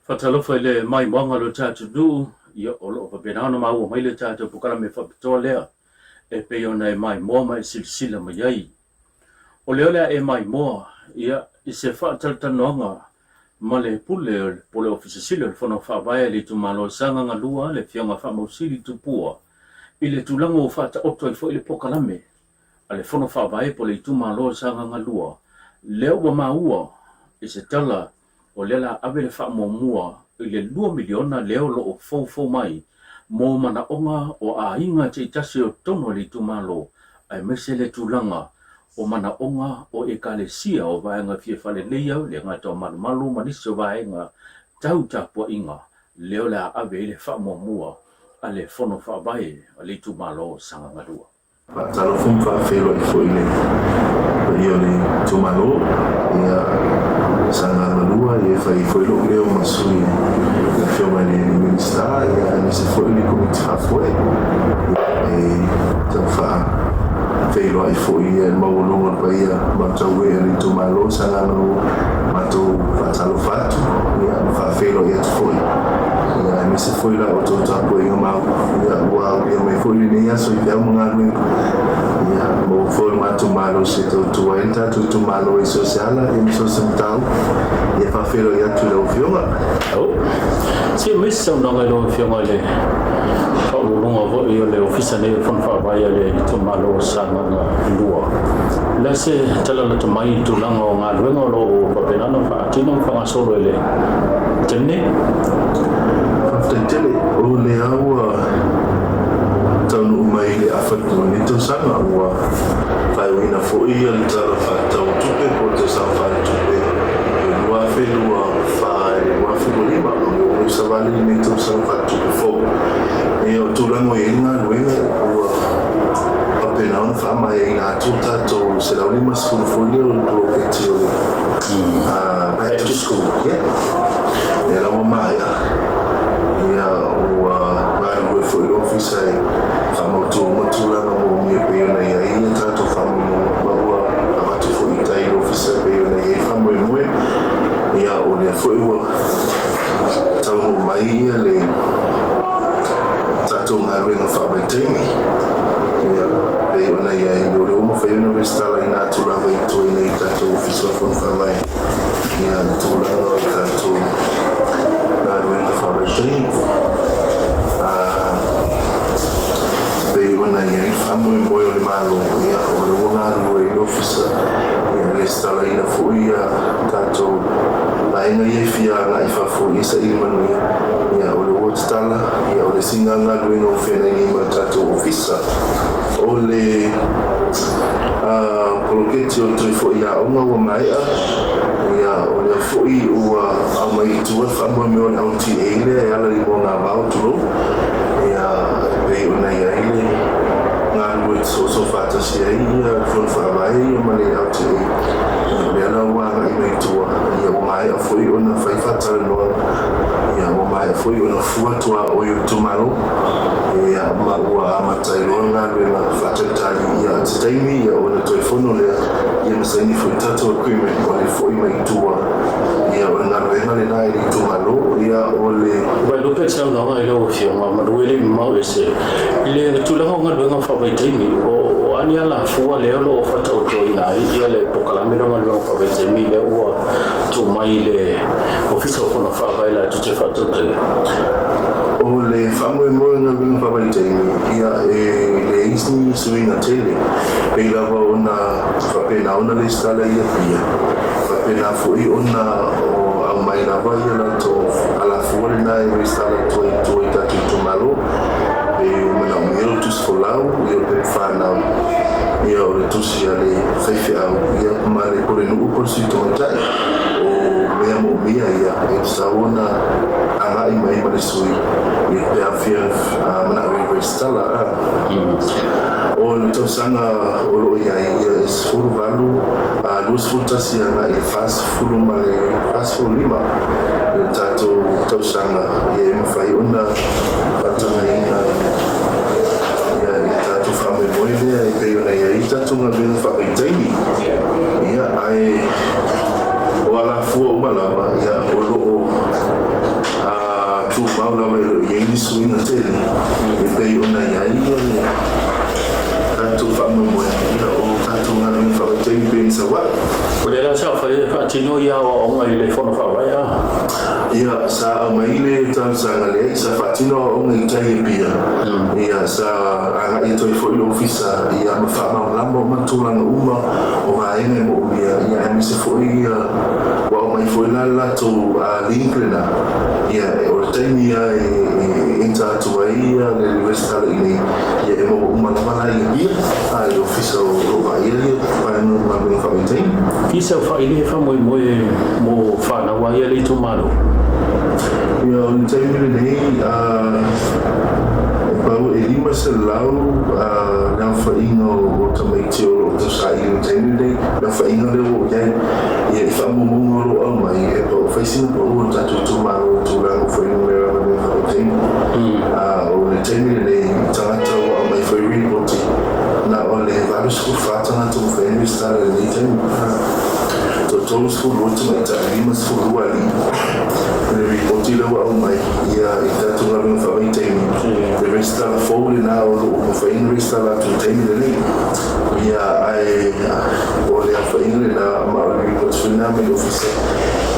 Faatalofa i le maimoaga o lo tatou nuu, ia o lo o faapena ona maua mai le tatou polokalame faapitoa lea e pei ona e maimoa ma e silasila mai ai. O lea o le a e maimoa ia i se faatalatalanoaga ma le Pule po o le Ofisa Sili o le Fono Faavae a le itumalo o Sagaga 2, le Afioga a Faamausili Tupua, i le tulaga ua faataoto ai foi le polokalame a le Fono Faavae po o le itumalo o Sagaga 2, lea ua maua i se tala o lea o le a ave le faamuamua i le $2 miliona lea o lo o foufou mai mo manaoga o aiga taitasi o totonu o le itumalo aemaise le tulaga o manaoga o Ekalesia o vaega fia faaleleia, le gata o malumalu ma nisi o vaega tau tapuaiga lea o le a ave ai le faamuamua a le Fono Faavae a le itumalo o Sagaga 2. Faatalofa ma faafeiloai foi i le paia o le itumalo, ia Sagaga 2, ia e fai ai foi lou leo ma sui i le Afioga i le Minisita, ia aemaise foi le Komiti Faafoe. E tau faafeiloai foi i le maualuga o le paia mautauee o le itumalo o Sagaga 2, matou faatalofa atu, ia ma faafeiloai atu foi, ia aemaise foi la outou tapuaiga mau. Ia, ua aulia mai foi lenei aso i feau ma galuega. Ia, maua foi lo matou malosi e tautua ai le tatou itumalo i so o se ala, ia ma so o se mataupu. Ia, faafeiloai atu i lau Afioga. Oh. Se i aumai se saunoaga i lau Afioga i le Faauluuluga foi o le Ofisa nei o le Fono Faavae a le itumalo o Sagaga 2. O le a se tala lata mai i le tulaga o galuega o lo o faapena ona faatino ma faagasolo i le taimi nei? Faafetai tele. O lea ua taunuu mai i le afa o lenei tausaga, ua faaiuina foi le Tala Faatatau o Tupe po o le Tausaga Faaletupe 2024 i le 2025. O lea ua savali lenei tausaga faaletupe fou. Ia, o tulaga o i ai le galuega, ua faapena ona faamaeaina atu le tatou 150 foi lea o le poloketi o le Back to School. Ia, lea la ua maea. Ia, ua galulue foi le Ofisa e faamautu uma tulaga moomia e pei ona i ai ia tatou faamaumauga, ma ua avatu foi i tai i le Ofisa e pei ona i ai le faamoemoe. Ia, o lea foi ua taunuu mai ia le tatou galuega faavaitaimi, ia, pei ona i ai, o lea ua mafai ona resitalaina atu lava i tua i nei i le tatou Ofisa o Fono Faavae, ia, le tulaga o le tatou galuega faavaitaimi. A, pei ona i ai le faamoemoe o le Malo, ia, o lea ua galulue ai le Ofisa, ia, resitalaina foi ia tatou vaega ia e fia agai i fafo i saili manuia, ia, o lea ua tatala, ia, o le isi lena galuega ua feagai nei ma le tatou Ofisa, o le poloketi o le toe foi i aoga ua maea, ia, o lea foi ua aumai i tua le faamoemoe o le LTA lea e ala i moagavao, tulou, ia, e pei ona i ai le galulue soosoo faatasi ai ia le Fono Faavae ia ma le LTA, ia, o lea la ua agai mai i tua, ia, ua maea foi ona fai faatalanoaga, ia, ua maea foi ona fua tuaoi o le itumalo, ia, ma ua amata ai loa le galuega faatalitali, ia, se taimi, ia, ona toe fono lea, ia, ma saini foi le tatou agreement o le foi mai i tua, ia, o le galuega lena i le itumalo, ia, o le. Vaelupe le saunoaga i lau Afioga, malu e le i mamao ese i le tulaga o galuega faavaitaimi, o a ni alafua lea o lo o faataotoina ai ia le polokalame lea o galuega faavaitaimi lea ua tuu mai i le Ofisa o Fono Faavae latou te faatautaia? O le faamoemoe o galuega faavaitaimi, ia, e leai ni suiga tele, pei lava ona faapena ona resitala i Apia, faapena foi ona aumai lava ia latou alafua lena e resitala atu ai i tua i tatou itumalo. E manaomia le tusi folau, ia o le pepa fanau, ia o le tusi a le faifeau, ia ma le pulenuu po o le sui tamaitai. O mea moomia ia e tatau ona agai mai ma le sui pe a fia manao e resitala. O le tausaga o lo o i ai, ia e 18, 21 agai i le 40 ma le 45 le tatou tausaga, ia e mafai ona faatagaina ia i le tatou faamoemoe lea e pei ona i ai tatou galuega faavaitaimi. Ia, ae o alafua uma lava, ia, o lo o suiga tele e pei ona i ai le tatou faamoemoe, ia, o tatou galuega faavaitaimi pei ona sau ai. O lea la sa fai e faatino ia aoaoga i le Fono Faavae a? Ia, sa aumai le talosaga lea, sa faatino aoaoga i tai e Apia. Ia, sa agai atu ai foi le Ofisa, ia, ma faamalamalama uma tulaga uma o vaega e moomia, ia, aemaise foi ia ua aumai foi la le latou link lena, ia, o le taimi lava e enter atu ai ia le resitala i inei, ia, e maua uma lava la i Apia a i le Ofisa o lo o vaaia ia vaega o galuega faavaitaimi. I sau faili e faamoemoe mo fanau a ia le itumalo? Ia, o le taimi lenei, e pau e 500 le aofaiga o tamaiti o lo o tausaili i le taimi lenei, le aofaiga lea ua i ai. Ia, i faamaumauga o lo o aumai, e pau fai sina pau o le tatou itumalo i tulaga o fuainumera galuega faavaitaimi. O le taimi lenei i tagata ua aumai foi ripoti, na o le 84 tagata ua mafai ona resitala i lenei taimi. 32 tamaitai, 52 alii. O le ripoti lea ua aumai, ia, i tatou galuega faavaitaimi, le resitala fou lena o lo o mafai ona resitala atu i le taimi lenei. Ia, ae o le aofaiga lena, ma o le ripoti foi lena mai le Ofisa,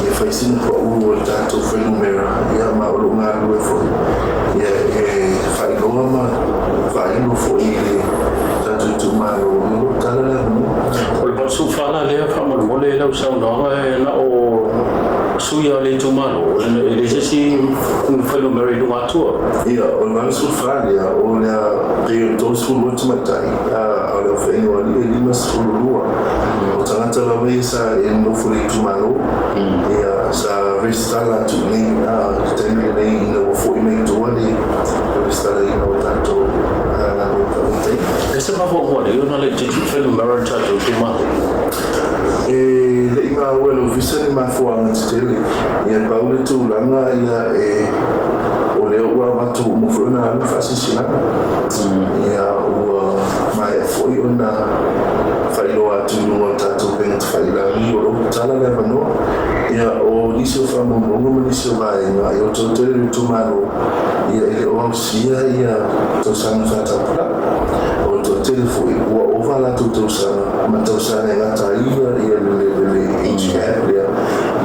ia fai sina pau o le tatou fuainumera, ia, ma o lo o galulue foi, ia, e faailoa ma faailo foi i le tatou itumalo, ia, o lo o tala le avanoa. O le 84 la lea faamolemole lau saunoaga e na o sui o le itumalo, e leai se isi fuainumera i luga atu? Ia, o le 84 lea, o le pei o le 32 tamaitai, a o le aofaiga o alii e 52. O tagata lava ia sa e nonofo i le itumalo, ia, sa resitala atu i nei i le taimi lenei ina ua foi mai i tua le resitalaina o tatou galuega faavaitaimi. E se mafuaaga lea ona laitiiti fuainumera o le tatou itumalo? E le i maua e le Ofisa ni mafuaaga tetele. Ia, pau le tulaga, ia, e o lea ua avatu uma foi ona alu faasilasilaga. Ia, ua maea foi ona faailoa atu i luga o le tatou upega tafailagi o lo o tatala le avanoa. Ia, o nisi o faamaumauga ma nisi o vaega, ia, o toatele o le itumalo, ia, e le o ausia ia tausaga faatapulaa. O le toatele foi ua ova latou tausaga ma tausaga e gata ai ia le age cap lea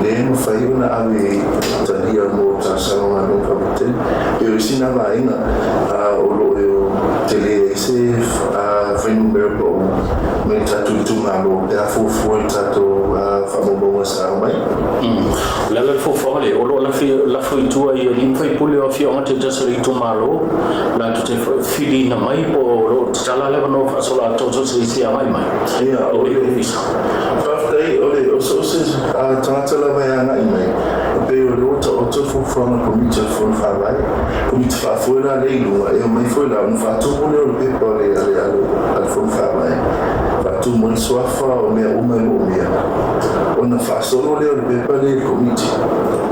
le mafai ona ave talia mo talosaga o galuega faavaitaimi. E o isi na vaega o lo o tele ai se fuainumera pau mai le tatou itumalo pe a fuafua i le tatou faamaumauga sa aumai. O le ala le fuafuaga lea, o lo o lafo i tua i alii ma faipule o afioaga taitasi o le itumalo latou te filiina mai, po o lo o tatala le avanoa faasoloatoa so o se isi e agai mai Ia, o i le le ofisa? Faafetai, o le o so o se tagata lava e agai mai, e pei o le ua taoto le fuafuaga a le Komiti o le Fono Faavae, Komiti Faafoe la lea i luga, e omai foi la ona faatumu lea o le pepa a le, a le, a le, a le Fono Faavae, faatumu ai le suafa o mea uma e moomia, ona faasolo lea o le pepa lea i le Komiti.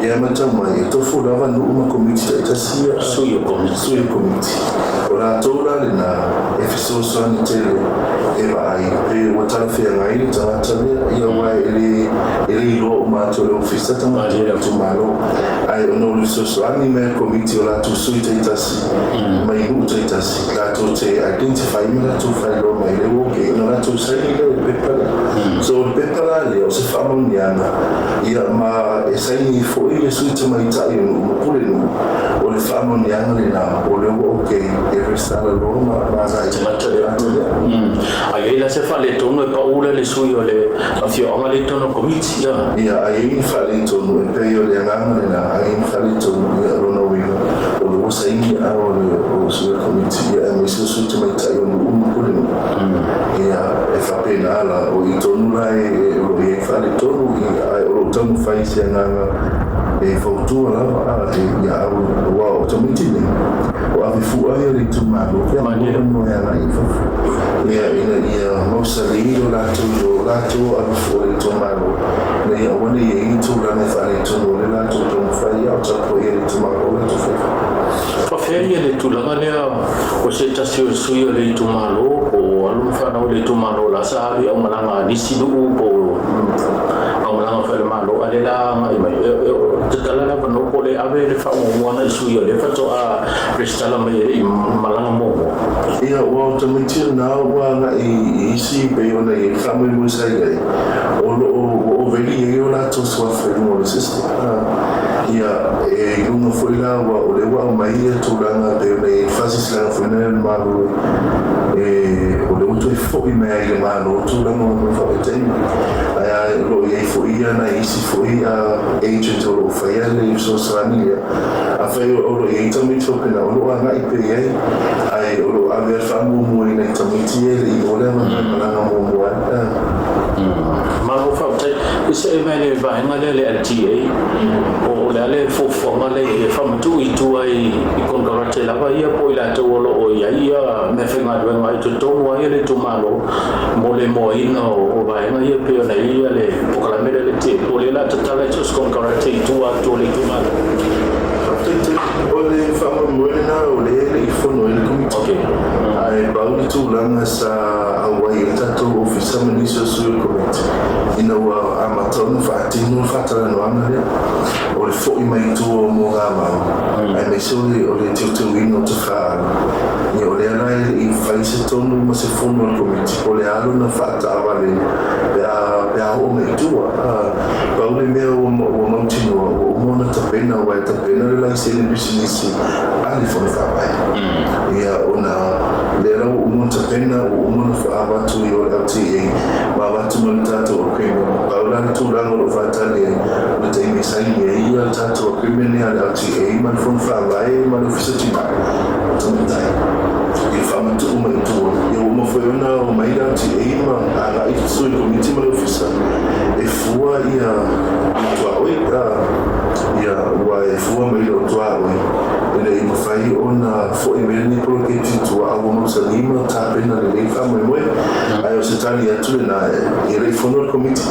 Ia, matau mai, e tofu lava nuu ma Komiti taitasi ia. Sui o Komiti. Sui o Komiti. O latou la lena e fesoasoani tele e vaai pe ua talafeagai le tagata lea, ia, aua e le iloa uma atu e le Ofisa tagata o le itumalo. Ae ona o le fesoasoani mai a le Komiti o latou sui taitasi mai nuu taitasi, latou te identify ma latou faailoa mai lea ua okay, ona latou saini lea i le pepa lea. So o le pepa la lea o se faamaoniaga, ia, ma e saini foi le sui tamaitai o nuu ma pule nuu, o le faamaoniaga lena o lea ua okay e resitala loa ma agai tagata lea. Tagata lea. A i ai la se faaletonu e pau lea le sui o le afioaga lea i totonu o le Komiti, ia? Ia, a i ai ni faaletonu, e pei o le agaga lena, a i ai ni faaletonu, ia, o lona uiga o le ua saini a o le o sui o le Komiti, ia, aemaise o sui tamaitai o nuu ma pule nuu. Ia, e faapena la, o i tonu la e o lo o i ai faaletonu, ia, ae o lo o taumafai se agaga e fautua lava a e ia au, aua o tamaiti nei o ave fua ia le itumalo pe a Malie. maua e agai i fafo, ia, ina ia mausali o latou, o latou ave fua i le itumalo, ina ia aua ne i ai ni tulaga e faaletonu o le latou taumafai, ia, o tapuai le itumalo o latou faiva. Faafeai ia le tulaga lea o se tasi o sui o le itumalo po o alo ma fanau o le itumalo la sa alu i aumalaga a nisi nuu po o aumalaga faale-Malo, a le la agai mai. tatala le avanoa po o le ave le faamuamua agai i sui o lea faatoa resitala mai e le i malaga muamua? Ia, ua o tamaiti lena ua agai i isi pei ona i ai le faamoemoe sa i ai, o lo o ua oveli i ai o latou suafa i luga o le system. Ia, e i luga foi la ua o lea ua aumai ia tulaga pei ona i ai le faasilasilaga foi lea a le Malo e o lea ua toe foi mai lava i le Malo tulaga o galuega faavaitaimi. Ae a o lo o i ai foi ia nai isi foi agent o lo o faia le fesoasoani lea. Afai o lo o i ai tamaiti faapena, o lo o agai pea i ai, ae o lo o ave lava le faamuamua i nai tamaiti ia e le i maua le avanoa e malaga muamua ai. Malo faafetai. I see mai le vaega lea le LTA, o le a le fuafuaga lea i ai e faamatuu i tua i konekarate lava ia po o i latou o lo o i ai ia meafaigaluega i totonu lava ia le itumalo mo le moaina o vaega ia pei ona i ai le polokalame lea a le LTA, po o lea o le a tatala i so o se konekarate i tua atu o le itumalo? Faafetai tele. O le faamoemoe lena o lea e le i fono ai le Komiti. Ae pau le tulaga sa auai ai le tatou Ofisa ma nisi o sui o le Komiti ina ua amata ona faatino le faatalanoaga lea, o le foi mai i tua o mogamau, aemaise o le teuteuina o tafaalu. Ia, o lea la e le i fai se tonu ma se fono a le Komiti po o le a lona faataavale pe a pe a oo mai i tua. Pau le mea ua mautinoa, ua uma ona tapena, aua e tapena le laisene pisinisi a le Fono Faavae. Ia, ona lea la ua uma ona tapena, ua uma ona avatu i o le LTA ma avatu ma le tatou agreement. Pau la le tulaga o lo o faatali ai, o le taimi e saini ai le tatou agreement lea a le LTA ma le Fono Faavae ma le Ofisa o Tina ma Tamaitai i le faamatuu mai i tua. Ia ua uma foi ona omai le LTA ma agai i sui o le Komiti ma le Ofisa e fua ia tuaoi, ia ua e fua mai lou tuaoi ina ia mafai ona foi mai lenei poloketi i tua a ua mausali ma tapena lelei le faamoemoe. Ae o se tali atu lena, e le i fono le Komiti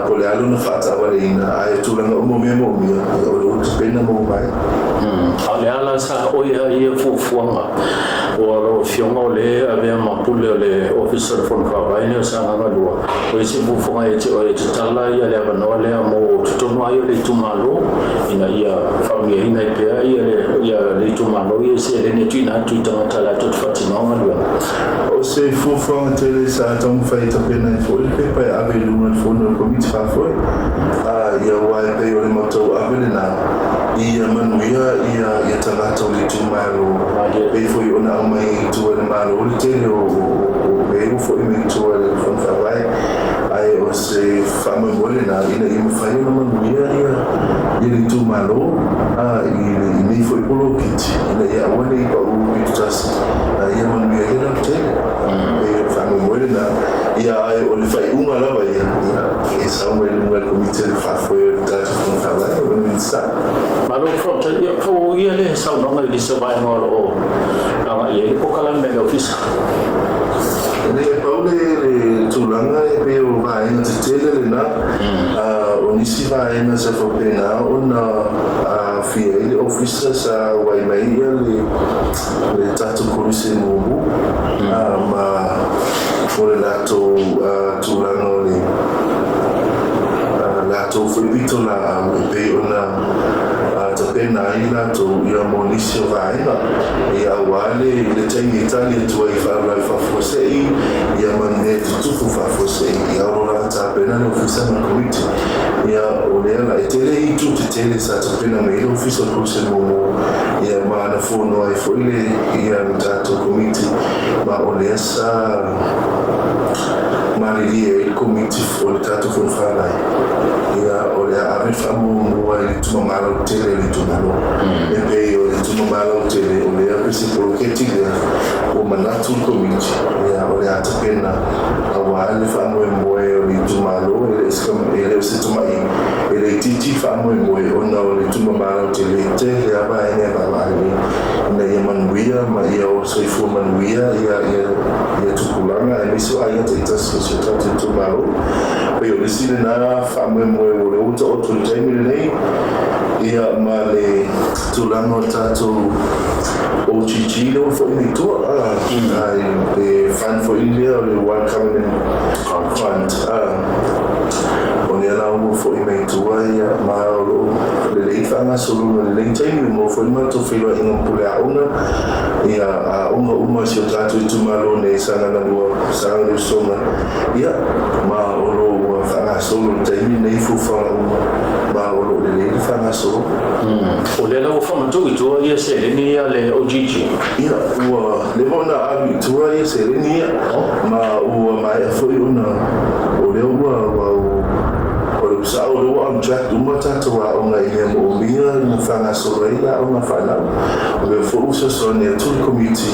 po o le a lona faataavaleina, ae o tulaga uma o mea moomia, ia o lea ua tapena ma ua maea. A o le a la sa oi ai ia fuafuaga ua lau Afioga o lea e avea ma pule o le Ofisa o le Fono Faavae lenei o Sagaga 2, o isi fuafuaga ia te oe e tatala ia le avanoa lea mo totonu lava ia o le itumalo ina ia faamanuiaina ai pea ia le itumalo ia i seleni e tuuina atu i tagata latou te faatinoa galuega? O se fuafuaga tele sa taumafai e tapena ai foi le pepa e ave i luga i le fono a le Komiti Faafoe, a ia aua e pei o le matauave lena ia manuia ia tagata o le itumalo, pei foi ona aumai i tua e le Malo le tele o mea ua foi mai i tua i le Fono Faavae, ae o se faamoemoe lena ina ia mafai ona manuia ia le itumalo i nei foi poloketi ina ia aua ne i pau pitotasi a ia manuia ai le lautele. Pei o le faamoemoe lena, ia ae o le faaiuga lava ia, ia e sau mai luga i le Komiti a le Faafoe o le tatou Fono Faavae o le Minisita. Malo faafetai. Ia, faaauau ia le saunoaga i nisi o vaega o lo o agai i ai le polokalame a le Ofisa. E pau le tulaga e pei o vaega tetele lena. O nisi vaega sa faapena ona aafia ai le Ofisa sa auai mai ia le tatou Koluse mumu ma o le latou tulaga o le latou foi pitolaau e pei ona tapena ai latou ia mo nisi o vaega ia aua le taimi e tali atu ai i faalavelave faafuasei ia ma mea e tutupu faafuasei ia o lo o lava tapena le Ofisa ma le Komiti ia o lea la e tele itu tetele sa tapena mai ai le Ofisa o le Koluse muamua ia ma na fono ai foi le ia le tatou Komiti ma o lea sa malilie ai le Komiti o le tatou Fono Faavae ia o le a ave le faamuamua i le tumama lautele o le itumalo. E pei o le tumama lautele o lea pe se poloketi lea ua manatu le Komiti ia o le a tapena aua le faamoemoe o le itumalo e le o se tamai e le itiiti le faamoemoe ona o le tumama lautele e tele lava vaega e vaavaai i ai ina ia manuia ma ia soifua manuia ia tupulaga aemaise o aiga taitasi o si o tatou itumalo. Pei o le isi lena faamoemoe o lea ua taoto i le taimi lenei ia ma le tulaga o le tatou OGG lea ua foi mai tua le fund foi lea o le One Government Fund o lea la ua foi mai tua ia ma o lo o lelei. faagasologa i lenei taimi, ua maua foi le matou feiloaiga ma pule aoga, ia, aoga uma a si o tatou itumalo nei i Sagaga 2, Sagaga le Usoga, ia, ma o lo o ua faagasolo i le taimi lenei fuafuaga uma, ma o lo o lelei le faagasologa. O lea la ua faamatuu i tua ia seleni ia a le OGG? Ia, ua leva ona alu i tua ia seleni ia, ma ua maea foi ona o lea ua, ua, o le sao o lea ua on track uma tatou aoga i mea moomia na faagasolo ai aoga fanau. O lea foi ua fesoasoani atu le Komiti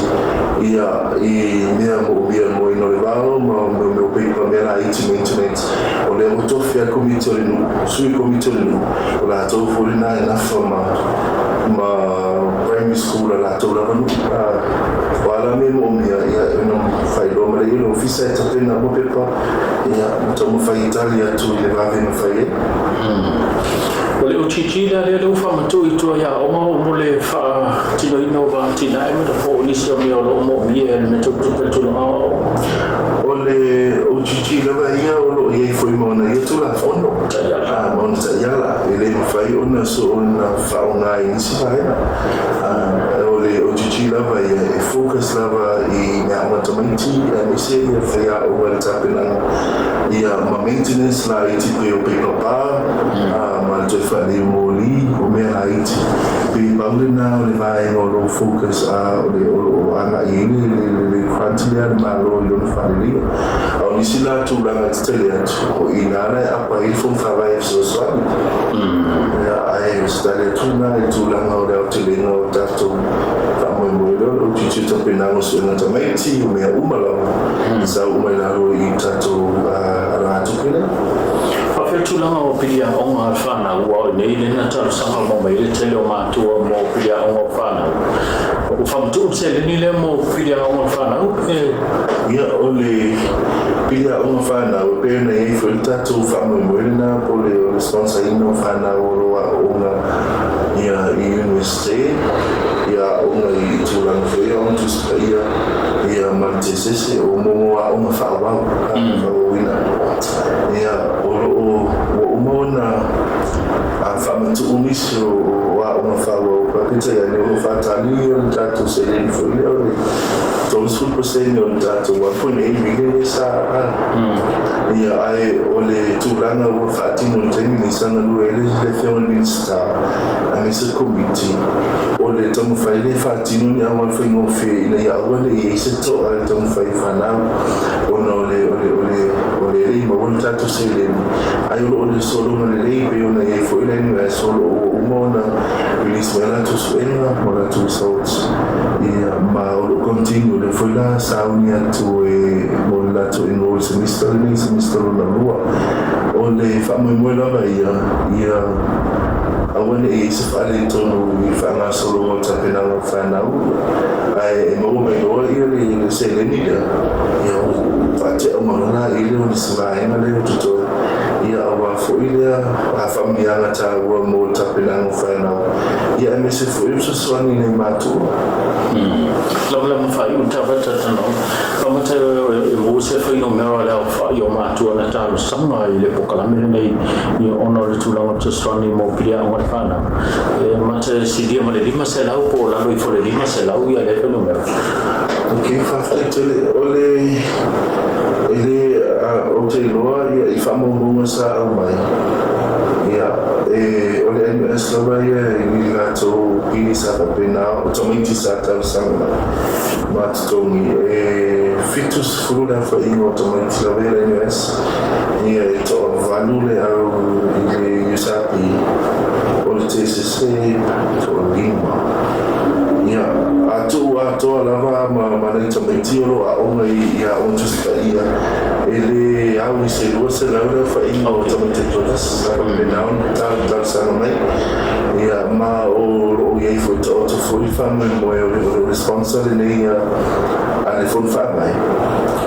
ia i mea moomia le moaina o le vao ma mea o paipa mea laiti maintenance. O lea ua tofi lava le Komiti o le nuu, sui Komiti o le nuu, o latou foi lena e nafa ma ma primary school a latou lava nuu. O a la mea moomia ia ona faailoa mai lea i le ofisa e tapena uma pepa ia ma taumafai e tali atu i le vave e mafai ai. O le OGG la lea ua faamatuu i tua i aoga mo le faatinoina o atinae ma po o nisi o mea o lo o moomia e le mea tau tupe le tulaga aoaoga. O le OGG lava ia o lo o i ai foi ma ona ia Tulafono ma ona taiala, e le mafai ona soona faaaoga i nisi vaega. O le OGG lava ia e focus lava i mea aoga tamaiti aemaise ia faiaoga i le tapenaga ia ma maintenance laiti pei o paipa pa ma le toe faaleu moli o mea laiti. Pei pau lena o le vaega o lo o focus o lo o agai i ai le grant lea a le Malo i lona faaleleia. A o nisi la tulaga tetele atu, o i ina la e apa ai le Fono Faavae e fesoasoani. Ia, ae o se tali atu lena i le tulaga o le aotelega o tatou faamoemoe lea o le OGG o tapenaga o suega tamaiti, o mea uma lava e sau uma i lalo i tatou alagatupe lea. Faapefea tulaga o piliaoga a le fanau, aua o i inei lea na talosaga uma mai ai le tele o matua mo piliaoga o fanau. Ua faamatuu le seleni lea mo piliaoga o le fanau pe? Ia, o le piliaoga fanau, e pei ona i ai foi le tatou faamoemoe lena po o le sponsor-ina o fanau o lo o aooga ia i Iunivesite, ia aoga i tulaga foi ia aoga Tusi Paia, ia ma le Tesese, o mo aoga faaauau, faaauauina. Ia, o lo o ua uma ona faamatuu nisi o aoga faaauau, peitai ane o lo o faatali le tatou seleni foi lea o le 30% o le tatou 1.8 million lea sa ia, ae o le tulaga ua faatino i le taimi nei sa galue ai le Afioga i le Minisita aemaise le Komiti, o le taumafai lea e faatino ni auala faigofie ina ia aua ne i i ai se to'a i le taumafai e fanau ona o le o le o le o le le i maua le tatou seleni, ae o lo o le sologa lelei pei ona i ai foi le NUS o lo o ua uma ona release mai a latou suega ma latou results, ia, ma o lo o continue lea foi la sauni atu e mo le latou enroll i semester lenei, semester lona lua. O le faamoemoe lava ia, ia aua ne i i ai se faaletonu i le faagasologa o le tapenaga o fanau, ae e maua mai loa ia le seleni lea, ia ua faatea uma loa laia lea o le isi vaega lea o totoe, ia aua foi lea faamanuiaga taua mo le tapenaga o fanau, ia aemaise foi o le fesoasoani i nai matua. Lamalama faaiu le tava talatalanoaga. Faamata e maua se fuainumera o le aofai o matua na talosaga i le polokalame lenei ona o le tulaga o fesoasoani mo piliaoga a le fanau. E mata e silia ma le 500 po o lalo ifo i le 500 ia lea fuainumera. Ok, faafetai tele. O le e le ou te iloa ia i faamaumauga sa aumai, ia e o le NUS lava ia i latou pili sa faapena o tamaiti sa talosaga mai ma totogi e 70 le aofaiga o tamaiti lava ia le NUS, ia e toavalu le au i le USRP, o le TSS e toalima. Ia, a tuu atoa lava ma ma nai tamaiti o lo o aoga i aoga Tusi Paia, e le au i se 200 le aofaiga o tamaiti taitoatasi sa faapena ona talosaga mai. Ia, ma o lo o i ai foi taoto foi le faamoemoe o le o le sponsor lenei a a le Fono Faavae,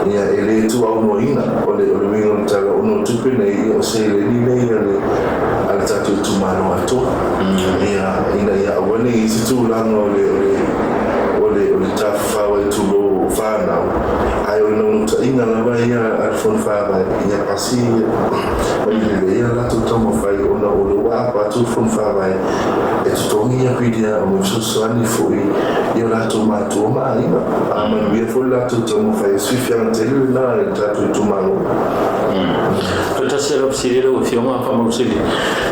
ia e le tuuaunoaina. O le o le uiga o le tala, ona o tupe nei, ia o seleni nei a le a le tatou itumalo atoa. Ia, ina ia aua ne i i ai se tulaga o le o le o le o le tafafao ai tulou o fanau, ae Ae o le naunautaiga lava ia a le Fono Faavae ia pasi ma ia lelei a latou taumafai ona o lea ua aapa atu le Fono Faavae e totogi ia pili aoga e fesoasoani foi i o latou matua ma aiga. A manuia foi le latou taumafai, o se fiafiaga tele lena i le tatou itumalo. Toe tasi lava lau fesili lau Afioga Faamausili,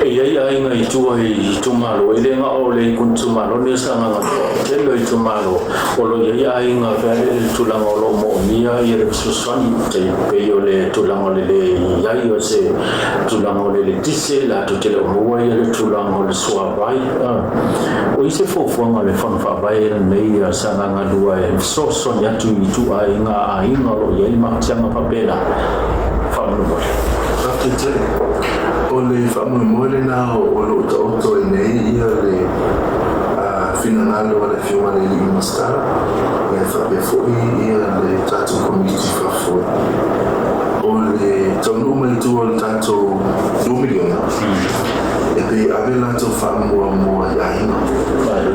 e i ai aiga i tua i itumalo, e le na o le itumalo lenei o Sagaga 2, tele o itumalo o lo o i ai aiga pe a le tulaga o lo o moomia ia le fesoasoani, e pei o le tulaga o le le i ai o se tulaga o le eletise, latou te le o maua ia le tulaga o le suavai. O i se fuafuaga a le Fono Faavae lenei a Sagaga 2 e fesoasoani atu i ituaiga aiga o lo o i ai le mafatiaga faapena? Faamolemole. Faafetai tele. O le faamoemoe lena o lo o taoto ai nei ia le finagalo a le Afioga i le Alii Minisita e faapea foi ia le tatou Komiti Faafoe. O le taunuu mai i tua o le tatou $2 miliona, e pei e ave le latou faamuamua i aiga.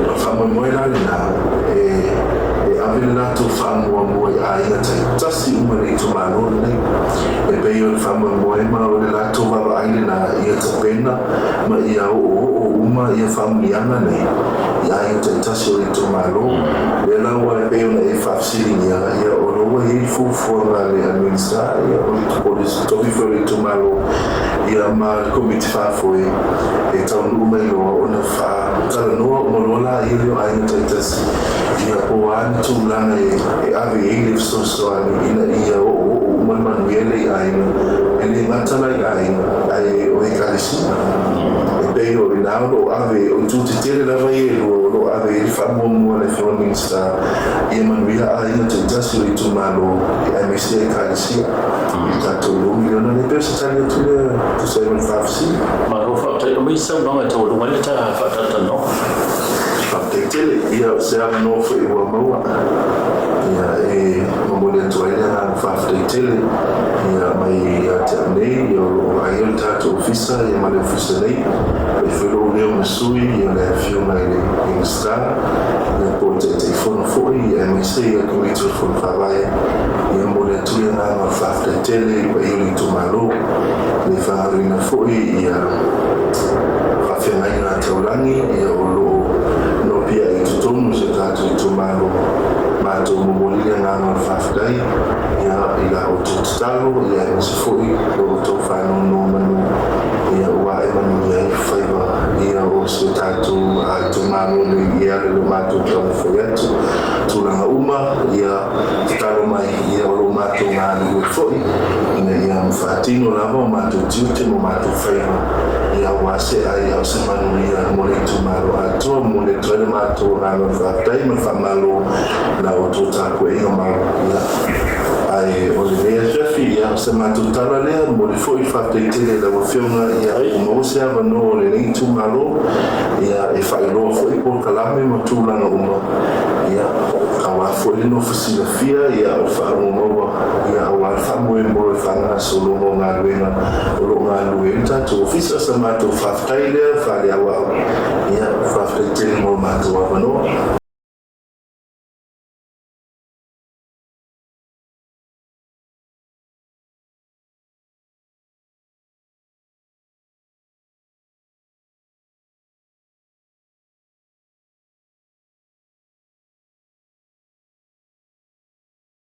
O le faamoemoe la lena, e ave le latou faamuamua i aiga taitasi uma i le itumalo lenei. E pei o le faamoemoe ma o le latou vaavaai lena ia tapena ma ia oooo uma ia faamanuiaga nei i aiga taitasi o le itumalo. O lea la ua e pei ona e faafesiligia, ia o lo o ua i ai le fuafuaga a le Minisita, ia o le tofi foi o le itumalo, ia ma le Komiti Faafoe e taunuu mai loa ona faatalanoa uma loa laia lea o aiga taitasi, ia po o a ni tulaga e ave i ai le fesoasoani ina ia oooo uma le manuia lea i aiga, e le gata la i aiga ae o ekalesia. E pei o i ina o lo o ave, o itu tetele lava ia e lua o lo o ave i ai le faamuamua a le Afioga i le Minisita ia manuia aiga taitasi o le itumalo aemaise ekalesia i le tatou $2 miliona lea. E pei o se tali atu lea e tusa ai ma le faafesili. Malo faafetai. Aumai se saunoaga e taualuga ai le ta faatalatalanoaga. Faafetai tele. Ia, o se avanoa foi ua maua, ia, e momoli atu ai le agaga faafetai tele, ia, mai ia te au nei, ia, o lo o vaaia le tatou ofisa, ia, ma le ofisa nei, fai foi lou leo ma sui, ia, le Afioga i le Minisita, ia, po o le Taitaifono foi, ia, aemaise ia Komiti o le Fono Faavae, ia, momoli atu le agaga o le faafetai tele i le paia o le itumalo. E le faagaloina foi ia faafeagaiga taulagi ia o lo o nopiai i totonu o si o tatou itumalo. Matou momoli le agaga o le faafetai ia i la outou tatalo ia aemaise foi lo outou faanonomanu ia ua ae manuia ai faiva ia o si o tatou itumalo nei e ala i lo matou taumafai atu tulaga uma ia tatalo mai ia o lo matou galulue foi ina ia faatino lava o matou tiute ma matou faiva ia aua se ai a o se manuia mo le itumalo atoa. Momoli atu ai le matou agaga o le faafetai ma le faamalo i la outou tapuaiga mau. Ia, ae o lenei afiafi, ia, o se matou tala lea, momoli foi le faafetai tele i lau Afioga, ia, ua maua se avanoa o lenei itumalo, ia, e faailoa foi polokalame ma tulaga uma, ia, aua foi le nofo silafia, ia, o le faaalogo maua, ia, aua le faamoemoe o le faagasologa o galuega o lo o galulue ai le tatou ofisa. O sa matou faafetai lea faaleauau, ia, faafetai tele mo le matou avanoa.